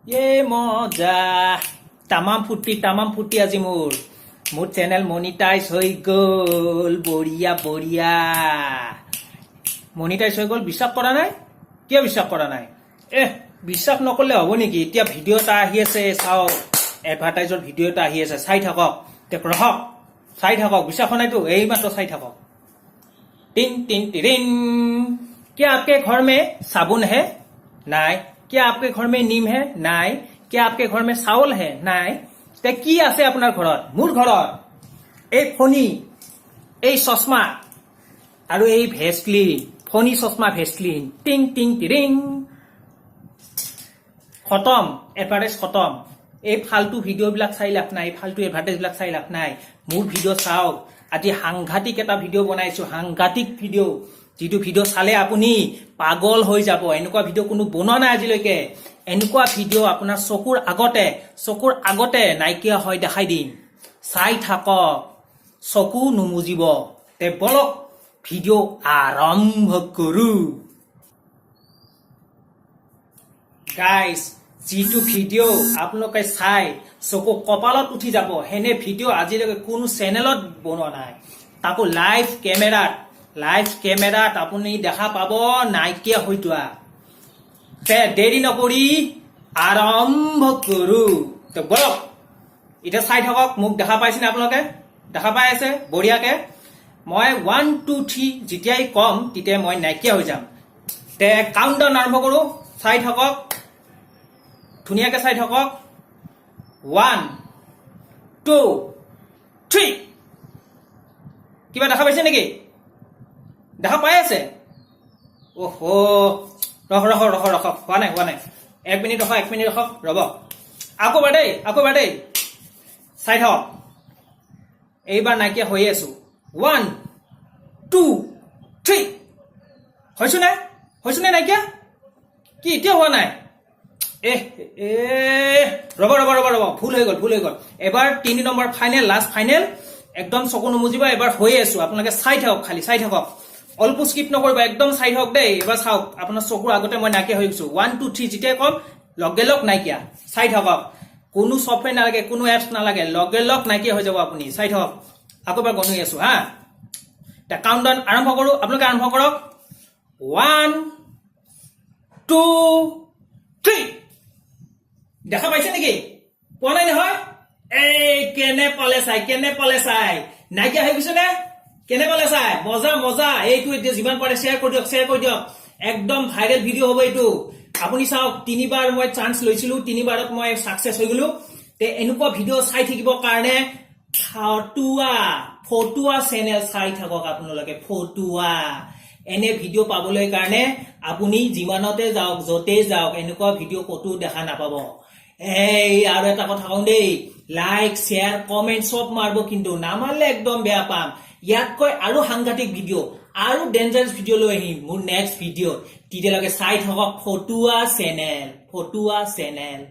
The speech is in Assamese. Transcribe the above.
এ মজা, তামাম ফূৰ্তি, তামাম ফূৰ্তি। আজি মোৰ চেনেল মনিটাইজ হৈ গ'ল। বঢ়িয়া বঢ়িয়া, মনিটাইজ হৈ গ'ল। বিশ্বাস কৰা নাই? কিয় বিশ্বাস কৰা নাই? এহ, বিশ্বাস নকৰিলে হ'ব নেকি? এতিয়া ভিডিঅ' এটা আহি আছে, চাওক। এডভাৰটাইজৰ ভিডিঅ' এটা আহি আছে, চাই থাকক। তে ৰহক, চাই থাকক। বিশ্বাস হোৱা নাইতো? এই মাত্ৰ চাই থাকক। টিন টিন টিৰিন। क्या आपके घर में साबुन है? নাই। क्या आपके घर में नीम है? নাই। क्या आपके घर में चावल है? নাই। তে কি আছে আপোনাৰ ঘৰত? মোৰ ঘৰত এই ফণি, এই চশমা আৰু এই ভেচলিন। ফণি, চশমা, ভেচলিন। টিং টিং টিৰিং। খতম, এডভাৰটাইজ খতম। এই ফাল্টু ভিডিঅ'বিলাক চাই লাভ নাই, এই ফাল্টু এডভাৰটাইজবিলাক চাই লাভ নাই। মোৰ ভিডিঅ' চাওক। আজি সাংঘাতিক এটা ভিডিঅ' বনাইছো, সাংঘাতিক ভিডিঅ', যিটো ভিডিঅ' চালে আপুনি পাগল হৈ যাব। এনেকুৱা ভিডিঅ' কোনো বনোৱা নাই আজিলৈকে। এনেকুৱা ভিডিঅ' আপোনাৰ চকুৰ আগতে নাইকিয়া হৈ দেখাই দিম। চাই থাকক, চকু নুমুজিব। তে বলক, ভিডিঅ' আৰম্ভ কৰো। গাইজ, যিটো ভিডিঅ' আপোনালোকে চাই চকু কপালত উঠি যাব, সেনে ভিডিঅ' আজিলৈকে কোনো চেনেলত বনোৱা নাই। তাকো লাইভ কেমেৰাত, লাইভ কেমেৰাত আপুনি দেখা পাব নাইকিয়া হৈ যোৱা। তে দেৰি নকৰি আৰম্ভ কৰো। তো বলক, এতিয়া চাই থাকক। মোক দেখা পাইছেনে আপোনালোকে? দেখা পাই আছে বঢ়িয়াকে। মই 1, 2, 3 যেতিয়াই কম, তেতিয়াই মই নাইকিয়া হৈ যাম। তে কাউণ্ট ডাউন আৰম্ভ কৰো। চাই থাকক, ধুনীয়াকে চাই থাকক। 1, 2, 3। কিবা দেখা পাইছে নেকি? দেখা পাই আছে? অহ, ৰখ ৰখ ৰখ ৰখ, হোৱা নাই, হোৱা নাই। এক মিনিট ৰখ, এক মিনিট ৰখক, ৰ'ব। আকৌ এবাৰ দেই, আকৌ এবাৰ দেই। চাই থাকক, এইবাৰ নাইকিয়া হৈয়ে আছো। 1, 2, 3। হৈছো নে? হৈছো নে নাইকিয়া? কি, এতিয়া হোৱা নাই? এ এ, ৰ'ব ৰ'ব ৰ'ব ৰ'ব, ভুল হৈ গ'ল, ভুল হৈ গ'ল। এবাৰ 3 নম্বৰ, ফাইনেল, লাষ্ট ফাইনেল। একদম চকু নুমুজিব। এবাৰ হৈয়ে আছো, আপোনালোকে চাই থাকক, খালি চাই থাকক। অলপো স্কিপ নকৰিব, একদম চাই থাকক দেই। এবাৰ চাওক, আপোনাৰ চকুৰ আগতে মই নাইকিয়া হৈ গৈছো। 1, 2, 3 যেতিয়াই কম, লগে লগ নাইকিয়া। চাই থাকক, কোনো ছফ্টৱেৰ নালাগে, কোনো এপছ নালাগে, লগে লগ নাইকিয়া হৈ যাব আপুনি। চাই থাকক, আকৌ এবাৰ গণি আছো। হা, এতিয়া কাউণ্ট ডাউন আৰম্ভ কৰো। আপোনালোকে আৰম্ভ কৰক। 1, 2, 3। দেখা পাইছে নেকি? পোৱা নাই নহয়? এই কেনে পালে চাই? কেনে পালে চাই? নাইকিয়া হৈ গৈছে নে? কেনে পালে চাই? মজা মজা। এইটো এতিয়া যিমান পাৰে শ্বেয়াৰ কৰি দিয়ক, শ্বেয়াৰ কৰি দিয়ক। একদম ভাইৰেল ভিডিঅ' হ'ব এইটো। আপুনি চাওক, তিনিবাৰ মই চান্স লৈছিলো, তিনিবাৰত মই ছাকচেছ হৈ গলো। তে এনেকুৱা ভিডিঅ' চাই থাকিবৰ কাৰণে ফটুৱা ফটুৱা চেনেল চাই থাকক আপোনালোকে, ফটুৱা। এনে ভিডিঅ' পাবলৈ কাৰণে আপুনি যিমানতে যাওক, য'তেই যাওক, এনেকুৱা ভিডিঅ' ক'তো দেখা নাপাব। এই আৰু এটা কথা কওঁ দেই, লাইক, শ্বেয়াৰ, কমেণ্ট চব মাৰিব কিন্তু, নামাৰিলে একদম বেয়া পাম। ইয়াতকৈ আৰু সাংঘাতিক ভিডিঅ' আৰু ডেঞ্জাৰাছ ভিডিঅ' লৈ আহিম মোৰ নেক্সট ভিডিঅ'ত। তেতিয়ালৈকে চাই থাকক ফটুৱা চেনেল, ফটুৱা চেনেল।